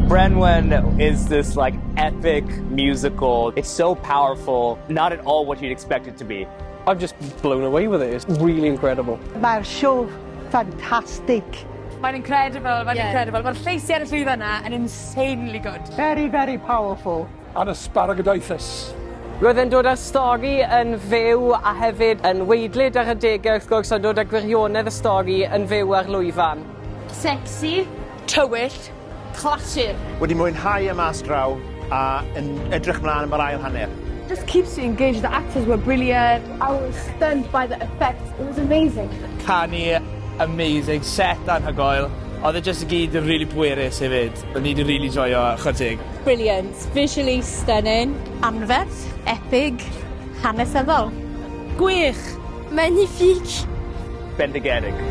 Branwen is this like epic musical. It's so powerful, not at all what you'd expect it to be. I'm just blown away with it. It's really incredible. Mae'r siow ffantastig. Mae'n incredible, mae'n yeah. incredible. Mae'r lleisiau ar y llwyfan yna yn insanely good. Very, very powerful. And asparagodaethus. Roedd e'n dod â'r stori yn fyw a hefyd yn waedlyd ar adegau wrth gwrs ond dod â gwirionedd y stori yn fyw ar lwyfan. Sexy. Tywyll. Clasur. Wedi mwynhau y mas draw a yn edrych mlaen am yr ail hanner. Just keeps you engaged. The actors were brilliant. I was stunned by the effects. It was amazing. Canu amazing, set anhygoel. Oedd e jyst i gyd yn rili pwerus hefyd. O'n i 'di rili joio, chware teg. Brilliant. Visually stunning. Anferth, epig, hanesyddol. Gwych. Magnifique. Bendigedig.